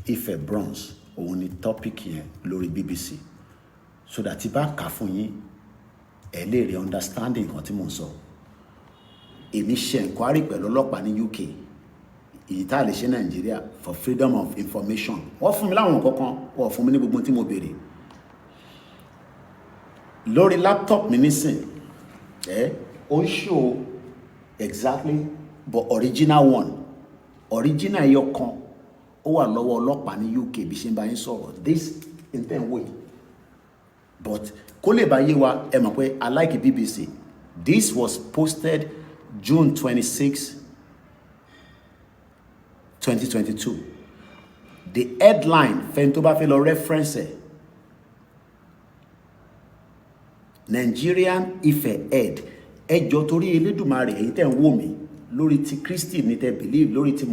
Ife bronze, òun ni topic yẹn lórí BBC, so that tí bá kà fún yín, ẹ lè rí understanding nǹkan tí mò ń sọ. Èmi ṣe enquiry pẹ̀lú ọlọ́pàá ní UK, èyí tá a lè ṣe Nàìjíríà, for freedom of information. Wọ́n fún mi láwọn nǹkan kan, wọ́n fún mi ní gbogbo tí mo béèrè. Lórí laptop mi nísìn ẹ, ó ń show exactly, but original one, original ẹyọ kan, ó wà lọ́wọ́ ọlọ́pàá ní UK bí ṣe ń bá yín sọ̀rọ̀, this intent way. But kó lè bá yé wa, ẹ mọ̀ pé I like BBC. This was posted June 26, 2022. The headline, fẹ́ni tó bá fẹ́ lọ reference ẹ̀: "Nigerian Ife head". Ẹ jọ̀ọ́, torí Elédùmarè, èyí tẹ̀ ń wò mí lórí ti Kristi ní tẹ́ believe lórí ti